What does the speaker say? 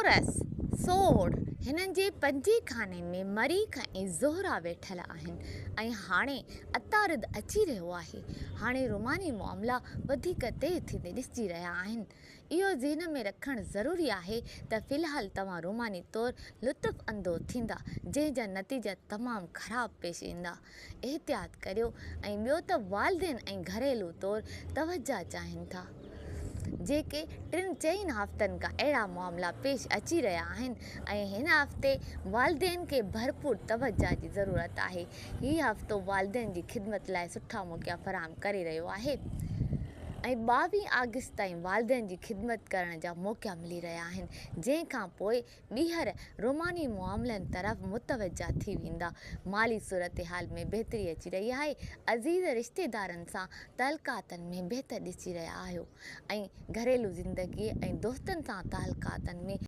ٽورس، سوڙ، هنن جي پنجين خاني ۾ مريخ ۽ زهره ويٺل آهن ۽ هاڻي عطارد اچي رهيو آهي. هاڻي روماني معاملا وڌيڪ تيز ٿيندي ڏسجي رهيا آهن. اهو ذهن ۾ رکڻ ضروري آهي ته في الحال توهان روماني طور لطف اندوز ٿيندا، جنهن جا نتيجا تمام خراب پيش ايندا. احتياط ڪريو ۽ ٻيو ته والدين ۽ گهريلو طور توجهه چاهين ٿا. جيڪي ٽن چئن هفتن کان اهڙا معاملا پيش اچي رهيا آهن ۽ هن هفتي والدين کي ڀرپور توجهه جي ضرورت آهي. هي هفتو والدين جي خدمت لاء سٺا موقعا فراهم ڪري رهيو آهي ۽ 22 آگسٽ تائين والدين جي خدمت ڪرڻ جا موقعا ملي رهيا آهن جنهن کان پوء ٻيهر روماني معاملن طرف متوجه ٿي ويندا. مالي صورتحال ۾ بهتري اچي رهي آهي. عزيز رشتيدارن سان تعلقاتن ۾ بهتر ڏسي رهيا آهيو ۽ گهريلو زندگي ۽ دوستن سان تعلقاتن ۾.